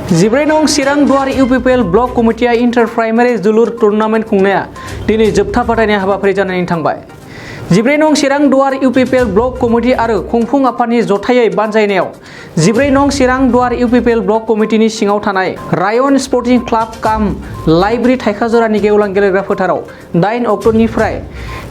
14 नं चिरां दुवार UPPL block कमिटिया inter primary जोलुर टुर्नामेंट खुंनाया दिनै जोबथा बादायनाय हाबाफारि जानानै थांबाय। 14 नं चिरां दुवार इउपिपिएल ब्लक कमिटि आरो खुंफुं आफादनि जथायै बानजायनायाव 14 नं चिरां दुवार इउपिपिएल ब्लक कमिटिनि सिङाव थानाय रायन स्पर्टिं क्लाब काम लाइब्रेरी थाइखाजरानि गेवलां गेलेग्रा फोथाराव 8 अक्ट'निफ्राय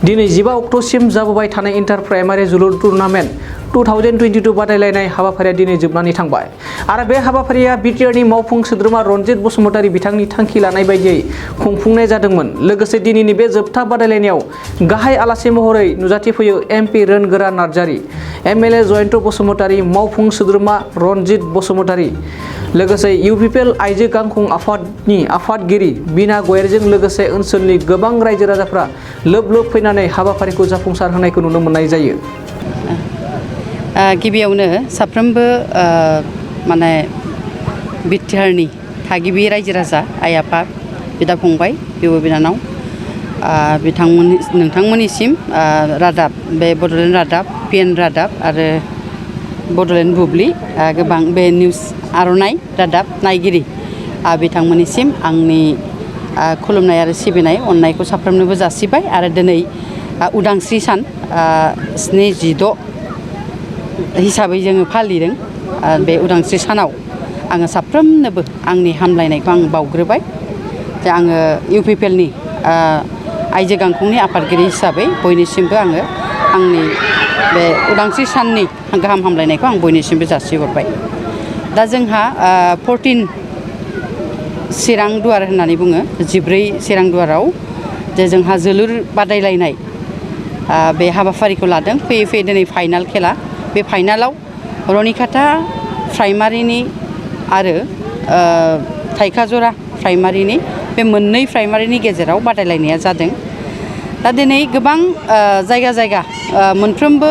दिनै 15 अक्ट'सिम जाबोबाय थानाय इंटर प्राइमारि जोलुर टुर्नामेंट 2022 बादायलायनाय हाबाफारिया दिनै जोबनानै थांबाय आरो बे हाबाफारिया बिटिआरनि मावफुं सोद्रोमा रनजित बसुमतारी बिथांनि थांखि लानाय बायदियै खुंफुंनाय जादोंमोन। लोगोसे दिनैनि बे जोबथा बादायलायनायाव गाहाय आलासि महरै नुजाथिफैयो एमपि रोनगोरा नार्जारी, एमएलए जयन्त बसुमतारी, मावफुं सोद्रोमा रनजित बसुमतारी, लोगोसे इउपिपिएल आइजो गांखं आफादनि आफादगिरि बिना गयारिजों लोगोसे ओनसोलनि गोबां रायजो राजाफ्रा लोब लोब फैनानै हाबाफारिखौ जाफुंसार होनायखौ नुनो मोननाय जायो। गिबियावनो साफ्रोमबो माने बिटिआरनि थागिबि रायजो राजा आइ आफा बिदा फंबाय बिब' बिनानाव नोंथांमोननिसिम रादाब बे बड'लेण्ड रादाब पिएन रादाब आरो बड'लेण्ड बुब्लि गोबां बे निउस आर'नाइ रादाब नायगिरि बिथांमोननिसिम आंनि खुलुमनाय आरो सिबिनाय अननायखौ साफ्रोमनोबो जासिबाय आरो दिनै उदांस्रि सान 76 हिसाबै जोङो फालिदों। बे उदांस्रि सानाव आङो साफ्रोमनोबो आंनि हामलायनायखौ आं बावग्रोबाय जे आङो इउपिपिएलनि आइजो गांखंनि आफादगिरि हिसाबै बयनिसिमबो आङो आंनि बे उदांस्रि साननि गाहाम हामलायनायखौ आं बयनिसिमबो जासिहरबाय। दा जोंहा 14 चिरां दुवार होननानै बुङो 14 चिरां दुवाराव जे जोंहा जोलुर बादायलायनाय बे हाबाफारिखौ लादों। फैयै फैयै दिनै फाइनाल खेला, बे फाइनालाव रनिखाता प्राइमारिनि आरो थाइखाजरा प्राइमारिनि बे मोननै प्राइमारिनि गेजेराव बादायलायनाया जादों। दा दिनै गोबां जायगा जायगा मोनफ्रोमबो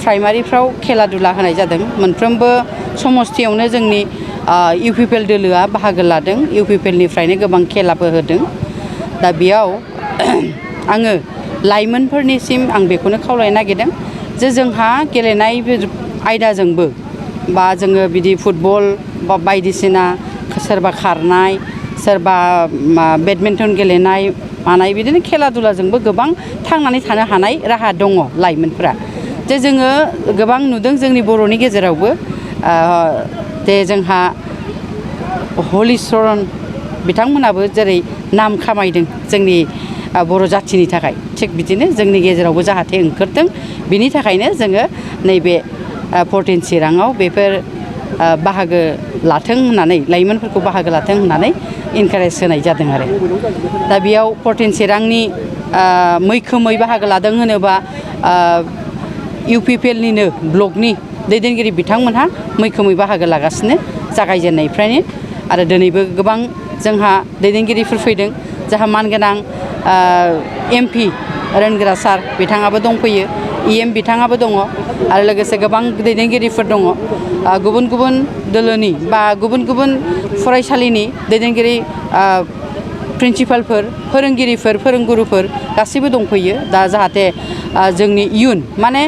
प्राइमारिफ्राव खेला दुला होनाय जादों। मोनफ्रोमबो समस्थियावनो जोंनि इउपिपिएल दोलोआ बाहागो लादों। इउपिपिएलनिफ्रायनो गोबां खेलाबो होदों। दा बेयाव आङो लाइमोनफोरनिसिम आं बेखौनो खावलायनो नागिरदों जे जोंहा गेलेनाय आयदाजोंबो बा जोङो बिदि फुटबल बा बायदिसिना सोरबा खारनाय सोरबा बेडमिन्टन गेलेनाय मानाय बिदिनो खेला दुलाजोंबो गोबां थांनानै थानो हानाय राहा दङ लाइमोनफोरा। जे जोङो गोबां नुदों जोंनि बर'नि गेजेरावबो जे जोंहा हलिचरन बिथांमोनाबो जेरै नाम खामायदों जोंनि बर' जाथिनि थाखाय, थिग बिदिनो जोंनि गेजेरावबो जाहाथे ओंखारदों। बिनि थाखायनो जोङो नैबे 14 चिराङाव बेफोर बाहागो लाथों होननानै लाइमोनफोरखौ बाहागो लाथों होननानै इनकारेज होनाय जादों आरो। दा बेयाव 14 चिरांनि मैखोमै बाहागो लादों होनोबा इउपिपिएलनिनो ब्लकनि दैदेनगिरि बिथांमोनहा मैखोमै बाहागो लागासिनो जागायजेननायनिफ्रायनो आरो दिनैबो गोबां जोंहा दैदेनगिरिफोर फैदों। जोंहा मानगोनां एमपि रोनगोरा सार बिथाङाबो दंफैयो, इएम बिथाङाबो दङ आरो लोगोसे गोबां दैदेनगिरिफोर दङ। गुबुन गुबुन दोलोनि बा गुबुन गुबुन फरायसालिनि दैदेनगिरि प्रिन्सिपालफोर, फोरोंगिरिफोर, फोरोंगुरुफोर गासैबो दंफैयो। दा जाहाथे जोंनि इयुन माने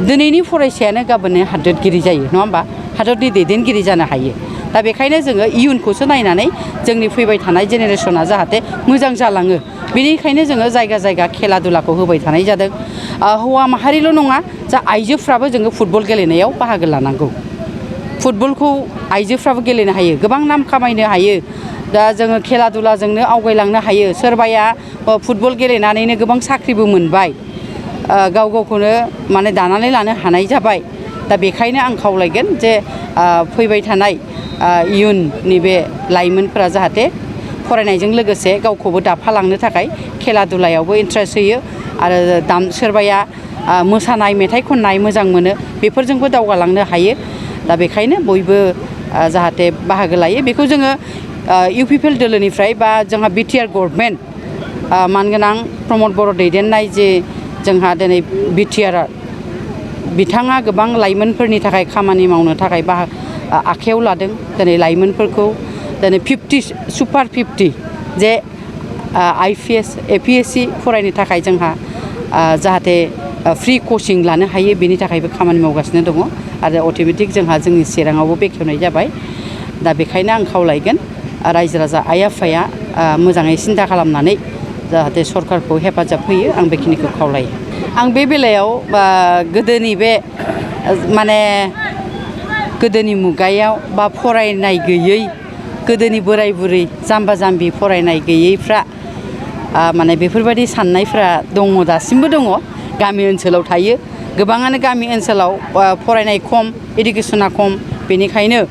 दिनैनि फरायसायानो गाबोननो हादोरगिरि जायो नङा होमबा, हादरनि दैदेनगिरि जानो हायो। दा बेखायनो जोङो इयुनखौसो नायनानै जोंनि फैबाय थानाय जेनेरेसना जाहाथे मोजां जालाङो, बेनिखायनो जोङो जायगा जायगा खेला दुलाखौ होबाय थानाय जादों। हौवा माहारिल' नङा, जा आइजोफ्राबो जोङो फुटबल गेलेनायाव बाहागो लानांगौ। फुटबलखौ आइजोफ्राबो गेलेनो हायो, गोबां नाम खामायनो हायो। दा जोङो खेला दुलाजोंनो आवगायलांनो हायो। सोरबाया फुटबल गेलेनानैनो गोबां साख्रिबो मोनबाय, गाव गावखौनो माने दानानै लानो हानाय जाबाय। दा बेखायनो आं खावलायगोन जे फैबाय थानाय इयुननि बे लाइमोनफोरा जाहाथे फरायनायजों लोगोसे गावखौबो दाफालांनो थाखाय खेला दुलायावबो इन्ट्रेस्ट होयो आरो सोरबाया मोसानाय मेथाइ खननाय मोजां मोनो, बेफोरजोंबो दावगालांनो हायो। दा बेखायनो बयबो जाहाथे बाहागो लायो। बेखौ जोङो इउपिपिएल दोलोनिफ्राय बा जोंहा बिटिआर गभर्नमेन्ट मानगोनां प्रमद बर' दैदेननाय जे जोंहा दिनै बिटिआर बिथाङा गोबां लाइमोनफोरनि थाखाय खामानि मावनो थाखाय आखायाव लादों। दिनै लाइमोनफोरखौ दिनै 50 सुपार 50 जे आइपिएस एपिएससि फरायनो थाखाय जोंहा जाहाथे फ्रि कचिं लानो हायो, बेनि थाखायबो खामानि मावगासिनो दङ आरो अट'मेटिक जोंहा जोंनि चिराङावबो बेखेवनाय जाबाय। दा बेखायनो आं खावलायगोन रायजो राजा आइ आफाया मोजाङै सिन्था खालामनानै जाहाथे सरकारखौ हेफाजाब होयो आं बेखिनिखौ खावलायो। आं बे बेलायाव गोदोनि बे माने गोदोनि मुगायाव बा फरायनाय गैयै गोदोनि बोराय बुरै जाम्बा जाम्बि फरायनाय गैयैफ्रा माने बेफोरबायदि साननायफ्रा दङ, दासिमबो दङ। गामि ओनसोलाव थायो, गोबाङानो गामि ओनसोलाव फरायनाय खम, इडुकेसना खम, बेनिखायनो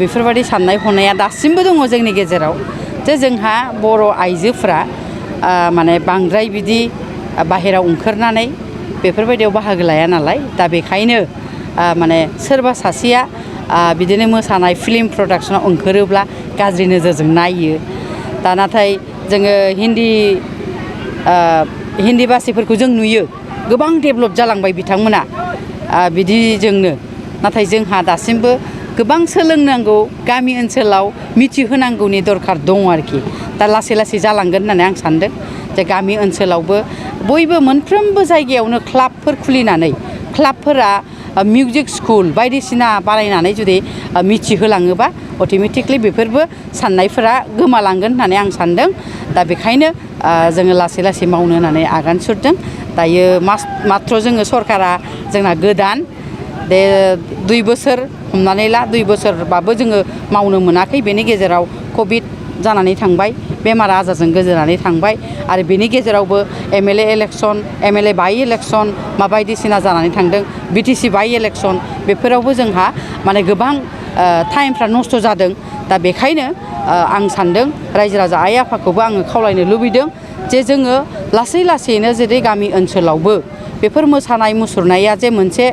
बेफोरबायदि साननाय हनाया दासिमबो दङ जोंनि गेजेराव जे जोंहा बर' आइजोफ्रा माने बांद्राय बिदि बाहेरायाव ओंखारनानै बेफोरबायदियाव बाहागो लाया नालाय, दा बेखायनो माने सोरबा सासेया बिदिनो मोसानाय फिल्म प्रडाक्सनाव ओंखारोब्ला गाज्रि नोजोरजों नायो। दा नाथाय जोङो हिन्दी भाषिफोरखौ जों नुयो, गोबां डेभेलप जालांबाय बिथांमोना बिदिजोंनो। नाथाय जोंहा दासिमबो गोबां सोलोंनांगौ, गामि ओनसोलाव मिथिहोनांगौनि दरखार दङ आरोखि। दा लासै लासै जालांगोन होननानै आं सानदों जे गामि ओनसोलावबो बयबो मोनफ्रोमबो जायगायावनो क्लाबफोर खुलिनानै, क्लाबफोरा मिउजिक स्कुल बायदिसिना बानायनानै जुदि मिथिहोलाङोबा अट'मेटिकलि बेफोरबो साननायफोरा गोमालांगोन होननानै आं सानदों। दा बेखायनो जोङो लासै लासै मावनो होननानै आगान सुरदों। दायो माथ्र' जोङो सरकारा जोंना गोदान, बे 2 बोसोर हमनानै ला, 2 बोसोरबाबो जोङो मावनो मोनाखै। बेनि गेजेराव कभिड जानानै थांबाय, बेमार आजारजों गोजोनानै थांबाय, आरो बेनि गेजेरावबो MLA इलेक्सन, MLA बाइ इलेक्सन बायदिसिना जानानै थांदों, BTC बाइ इलेक्सन, बेफोरावबो जोंहा माने गोबां टाइमफ्रा नस्थ' जादों। दा बेखायनो आं सानदों रायजो राजा आइ आफाखौबो आङो खावलायनो लुबैदों जे जोङो लासै लासैनो जेरै गामि ओनसोलावबो बेफोर मोसानाय मुसुरनाया जे मोनसे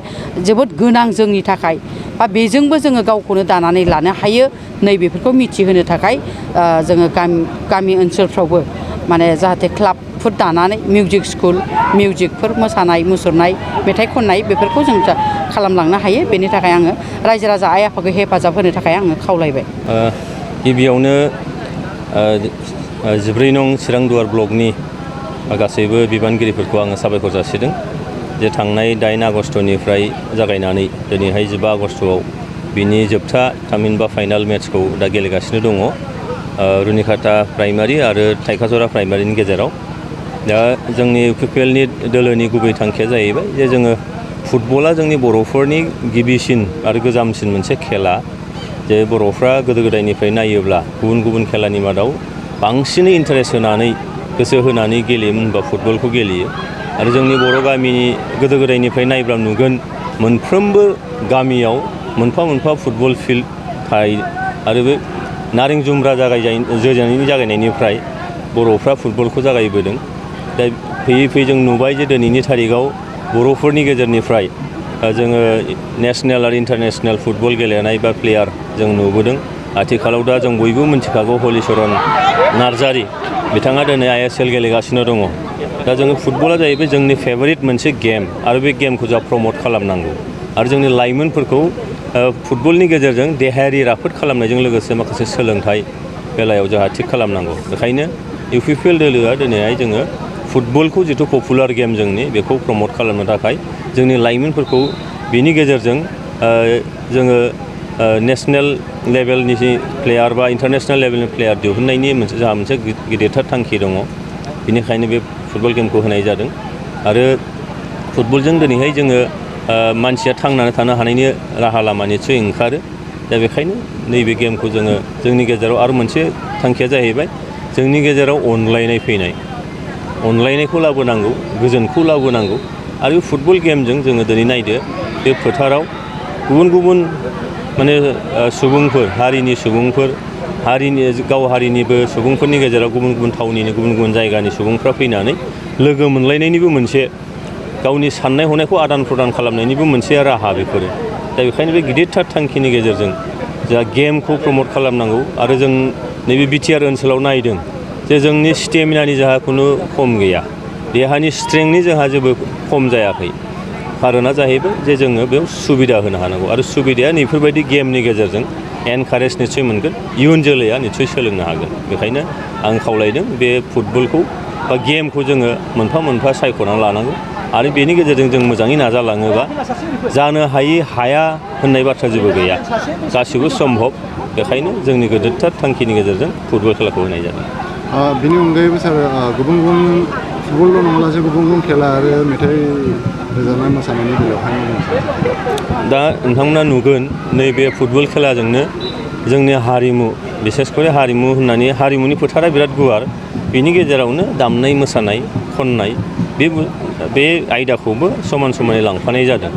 जोबोद गोनां जोंनि थाखाय, बा बेजोंबो जोङो गावखौनो दानानै लानो हायो, नैबेफोरखौ मिथिहोनो थाखाय जोङो गामि ओनसोलफ्रावबो माने जाहाथे क्लाबफोर दानानै मिउजिक स्कुल, मिउजिकफोर मोसानाय मुसुरनाय, मेथाइ खननाय बेफोरखौ जों खालामलांनो हायो। बेनि थाखाय आङो रायजो राजा आइ आफाखौ हेफाजाब होनो थाखाय आङो खावलायबाय। गिबियावनो 14 नं चिरां दुवार ब्लकनि गासैबो बिबानगिरिफोरखौ आङो साबायखर जासिदों जे थांनाय 8 आगस्टनिफ्राय जागायनानै दिनैहाय 15 आगस्टआव बिनि जोबथा थामहिनबा फाइनाल मेट्सखौ दा गेलेगासिनो दङ रुनिखाता प्राइमारि आरो थाइखाजरा प्राइमारिनि गेजेराव। दा जोंनि UPPLनि दोलोनि गुबै थांखिया जाहैबाय जे जोङो फुटबला जोंनि बर'फोरनि गिबिसिन आरो गोजामसिन मोनसे खेला, जे बर'फ्रा गोदो गोदायनिफ्राय नायोब्ला गुबुन गुबुन खेलानि मादाव बांसिनै इन्टारेस्ट होनानै गोसो होनानै गेलेयोमोन होनबा फुटबलखौ गेलेयो। आरो जोंनि बर' गामिनि गोदो गोदायनिफ्राय नायब्ला नुगोन मोनफ्रोमबो गामियाव मोनफा मोनफा फुटबल फिल्ड थायो। आरो बे नारें जुम्ब्रा जागायनायनिफ्राय बर'फ्रा फुटबलखौ जागायबोदों। दा फैयै फैयै जों नुबाय जे दिनैनि थारिखआव बर'फोरनि गेजेरनिफ्राय जोङो नेसनेल आरो इन्टारनेसनेल फुटबल गेलेनाय बा प्लेयार जों नुबोदों। आथिखालाव दा जों बयबो मिथिखागौ हलिचरन नार्जारि, बिथाङा दिनै ISL गेलेगासिनो दङ। दा जोङो फुटबला जाहैबाय जोंनि फेभरिट मोनसे गेम, आरो बे गेमखौ जों प्रमट खालामनांगौ। आरो जोंनि लाइमोनफोरखौ फुटबलनि गेजेरजों देहायारि राफोद खालामनायजों लोगोसे माखासे सोलोंथाइ बेलायाव जोंहा थिग खालामनांगौ। बेखायनो UPPL दोलोआ दिनैहाय जोङो फुटबलखौ जिथु पपुलार गेम जोंनि, बेखौ प्रमट खालामनो थाखाय जोंनि लाइमोनफोरखौ बिनि गेजेरजों जोङो नेसनेल लेभेलनि प्लेयार बा इन्टारनेसनेल लेभेलनि प्लेयार दिहुननायनि जोंहा मोनसे गिदिरथार थांखि दङ। बेनिखायनो बे फुटबल गेमखौ होनाय जादों। आरो फुटबलजों दिनैहाय जोङो मानसिया थांनानै थानो हानायनि राहा लामा निस्सय ओंखारो। दा बेखायनो नैबे गेमखौ जोङो जोंनि गेजेराव आरो मोनसे थांखिया जाहैबाय जोंनि गेजेराव अनलायनाय फैनाय, अनलायनायखौ लाबोनांगौ, गोजोनखौ लाबोनांगौ। आरो बे फुटबल गेमजों जोङो दिनै नायदो बे फोथाराव गुबुन गुबुन माने सुबुंफोर, हारिनि सुबुंफोर, गाव हारिनिबो सुबुंफोरनि गेजेराव गुबुन गुबुन थावनिनि गुबुन गुबुन जायगानि सुबुंफ्रा फैनानै लोगो मोनलायनायनिबो मोनसे, गावनि साननाय हनायखौ आदान प्रदान खालामनायनिबो मोनसे राहा बेफोरो। दा बेखायनो बे गिदिरथार थांखिनि गेजेरजों जा गेमखौ प्रमट खालामनांगौ। आरो जों नैबे BTR ओनसोलाव नायदों जे जोंनि स्टेमिनानि जोंहा खुनु खम गैया, देहानि स्ट्रेंथनि जोंहा जेबो खम जायाखै। खारना जाहैबाय जे जोङो बेयाव सुबिदा होनो हानांगौ। आरो सुबिदाया नैफोरबायदि गेमनि गेजेरजों एनकारेज निस्सय मोनगोन, इयुन जोलैया निस्सय सोलोंनो हागोन। बेखायनो आं खावलायदों बे फुटबलखौ बा गेमखौ जोङो मोनफा मोनफा सायख'नानै लानांगौ। आरो बेनि गेजेरजों जों मोजाङै नाजालाङोबा जानो हाया होननाय बाथ्रा जेबो गैया, गासिबो सम्भब। बेखायनो जोंनि गोदोरथार थांखिनि गेजेरजों फुटबल खेलाखौ होनाय जादों। बिनि अनगायैबो सार गुबुन गुबुन फुटबलल' नङालासे गुबुन गुबुन खेला आरो मेथाइ रोजाबनाय मोसानायनि बेलायावहाय दा नोंथांमोना नुगोन नैबे फुटबल खेलाजोंनो जोंनि हारिमु बिसेसकरि हारिमु होननानै हारिमुनि फोथारा बिराद गुवार बेनि गेजेरावनो दामनाय मोसानाय खननाय बे आयदाखौबो समान समानै लांफानाय जादों।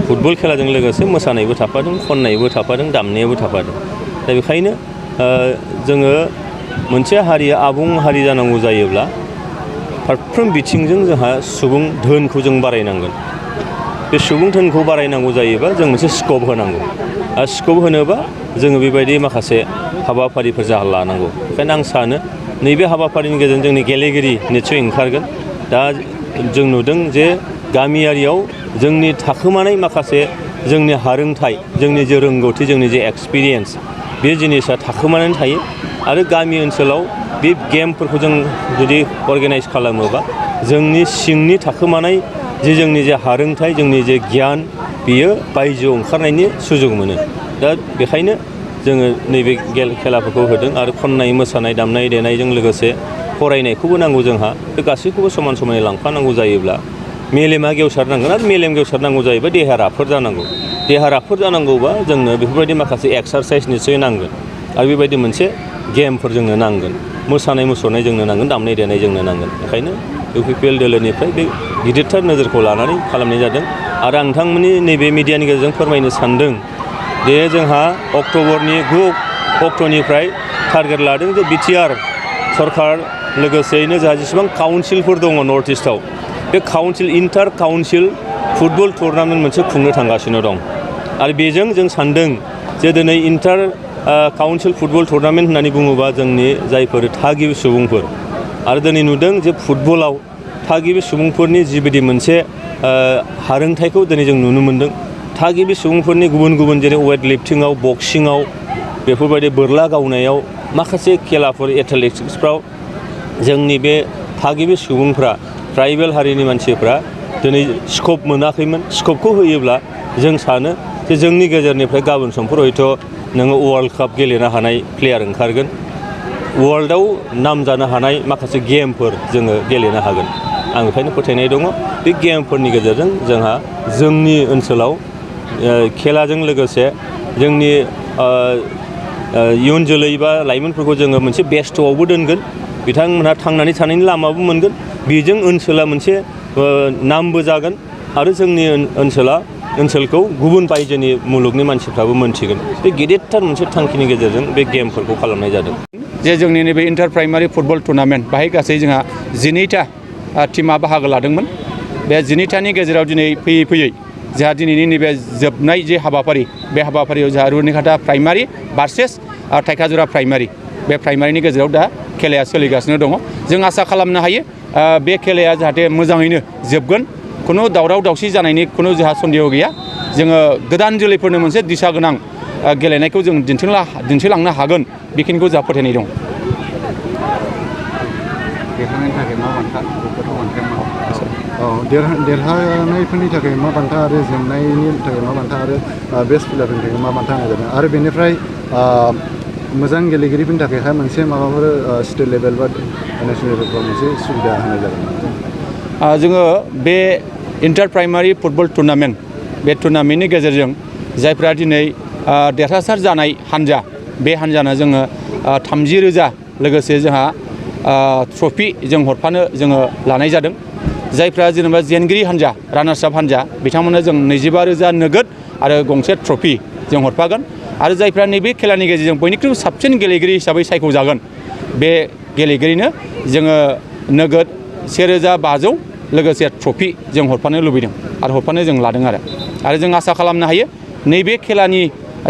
फुटबल खेलाजों लोगोसे मोसानायबो थाफादों खननायबो थाफादों दामनायाबो थाफादों। दा बेखायनो जोङो मोनसे हारिया आबुं हारि जानांगौ जायोब्ला फारफ्रोम बिथिंजों जोंहा सुबुं धोनखौ जों बारायनांगोन। बे सुबुं धोनखौ बारायनांगौ जायोबा जों मोनसे स्कप होनांगौ। आरो स्कप होनोबा जोङो बेबायदि माखासे हाबाफारिफोर लानांगौ। ओंखायनो आं सानो नैबे हाबाफारिनि गेजेरजों जोंनि गेलेगिरि निस्सय ओंखारगोन। दा जों नुदों जे गामियारियाव जोंनि थाखोमानाय माखासे जोंनि हारोंथाइ जोंनि जे रोंगौथि जोंनि जे एक्सपिरियेन्स बे जिनिसा थाखोमानानै थायो। आरो गामि ओनसोलाव बे गेमफोरखौ जों जुदि अर्गेनाइज खालामोबा जोंनि सिंनि थाखोमानाय जोंनि जे हारोंथाइ जोंनि जे गियान बियो बायजोआव ओंखारनायनि सुजुग मोनो। दा बेखायनो जोङो नैबे खेलाफोरखौ होदों आरो खननाय मोसानाय दामनाय देनायजों लोगोसे फरायनायखौबो नांगौ जोंहा बे गासैखौबो समान समानै लांफानांगौ जायोब्ला मेलेमा गेवसारनांगोन आरो मेलेम गेवसारनांगौ जायोबा देहा राफोद जानांगौ। देहा राफोद जानांगौबा जोंनो बेफोरबायदि माखासे एक्सारसाइज निस्सय नांगोन आरो बेबायदि मोनसे गेमफोर जोंनो नांगोन मोसानाय मुसुरनाय जोंनो नांगोन दामनाय देनाय जोंनो नांगोन। बेखायनो UPPL दोलोनिफ्राय बे गिदिरथार नोजोरखौ लानानै खालामनाय जादों। आरो आं नोंथांमोननि नैबे मिडियानि गेजेरजों फोरमायनो सानदों जे जोंहा अक्ट'बरनि 9 अक्ट'निफ्राय टारगेट लादों जे BTR सरकार लोगोसेयैनो जोंहा जेसेबां काउन्सिलफोर दङ नर्थ इस्टआव बे council inter council football tournament मोनसे खुंनो थांगासिनो दं। आरो बेजों जों सानदों जे दिनै इन्टार काउन्सिल फुटबल टुर्नामेन्ट होननानै बुङोबा जोंनि जायफोर थागिबि सुबुंफोर आरो दिनै नुदों जे फुटबलाव थागिबि सुबुंफोरनि जिबायदि मोनसे हारोंथाइखौ दिनै जों नुनो मोन्दों। थागिबि सुबुंफोरनि गुबुन गुबुन जेरै वेट लिफ्टिङाव बक्सिङाव बेफोरबायदि बोरला गावनायाव माखासे खेलाफोर एथलेटिक्सफ्राव जोंनि बे थागिबि सुबुंफ्रा ट्राइबेल हारिनि मानसिफ्रा दिनै स्कप मोनाखैमोन। स्कपखौ होयोब्ला जों सानो जे जोंनि गेजेरनिफ्राय गाबोन समफोर हयथ' नोङो वर्ल्ड काप गेलेनो हानाय प्लेयार ओंखारगोन। वर्ल्डआव नाम जानो हानाय माखासे गेमफोर जोङो गेलेनो हागोन। आं बेखायनो फोथायनाय दङ बे गेमफोरनि गेजेरजों जोंहा जोंनि ओनसोलाव खेलाजों लोगोसे जोंनि इयुन जोलै बा लाइमोनफोरखौ जोङो मोनसे बेस्थ'आवबो दोनगोन। बिथांमोनहा थांनानै थानायनि लामाबो मोनगोन। बेजों ओनसोला मोनसे नामबो जागोन आरो जोंनि ओनसोलखौ गुबुन बायजोनि मुलुगनि मानसिफ्राबो मोनथिगोन। बे गिदिरथार मोनसे थांखिनि गेजेरजों बे गेमफोरखौ खालामनाय जादों। जे जोंनि नैबे इन्टार प्राइमारि फुटबल टुर्नामेन्ट बाहाय गासै जोंहा 12टा टिमा बाहागो लादोंमोन। बे 12टानि गेजेराव दिनै फैयै फैयै जोंहा दिनैनि नैबे जोबनाय जे हाबाफारि बे हाबाफारियाव जोंहा रुनिखाता प्राइमारि भार्सेस थाइखाजुरा प्राइमारि बे प्राइमारिनि गेजेराव दा खेलाया सोलिगासिनो दङ। जों आसा खालामनो हायो बे खेलाया जाहाथे मोजाङैनो जोबगोन। खुनु दावराव दावसि जानायनि खुनु जोंहा सन्देह गैया। जोङो गोदान जोलैफोरनो मोनसे दिशा गोनां गेलेनायखौ जों दिन्थिलांनो हागोन बेखिनिखौ जोंहा फोथायनाय दं। देरहानायनि थाखाय मा बान्था देरहानायफोरनि थाखाय मा बान्था आरो जेननायनि थाखाय मा बान्था आरो बेस्ट प्लेयारफोरनि थाखाय मा बान्था होनाय जादों आरो बेनिफ्राय मोजां गेलेगिरिफोरनि थाखायहाय मोनसे माबाफोर स्टेट लेभेल बा नेसनेल लेभेलफ्राव मोनसे सुबिदा होनाय जादों। जोङो बे इन्टार प्राइमारि फुटबल टुर्नामेन्ट बे टुर्नामेन्टनि गेजेरजों जायफ्रा दिनै देरहासार जानाय हान्जा बे हान्जानो जोङो 30,000 लोगोसे जोंहा ट्रफि जों हरफानो जोङो लानाय जादों। जायफ्रा जेनेबा जेनगिरि हान्जा रानार्स आप हान्जा बिथांमोननो जों 25,000 नोगोद आरो गंसे ट्रफि जों हरफागोन। आरो जायफ्रा नैबे खेलानि गेजेरजों बयनिख्रुइबो साबसिन गेलेगिरि हिसाबै सायख'जागोन बे गेलेगिरिनो जोङो नोगोद 1,500 लोगोसे ट्रफि जों हरफानो लुबैदों आरो हरफानो जों लादों आरो जों आसा खालामनो हायो नैबे खेलानि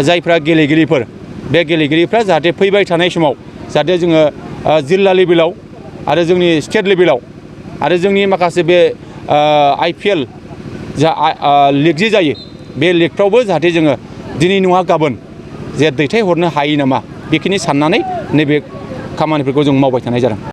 जायफ्रा गेलेगिरिफोर बे गेलेगिरिफ्रा जाहाथे फैबाय थानाय समाव जाहाथे जोङो जिल्ला लेभेलाव आरो जोंनि स्टेट लेभेलाव आरो जोंनि माखासे बे IPL जा लिग जे जायो बे लिगफ्रावबो जाहाथे जोङो दिनै नङा गाबोन जे दैथायहरनो हायो नामा बेखिनि साननानै नैबे खामानिफोरखौ जों मावबाय थानाय जादों।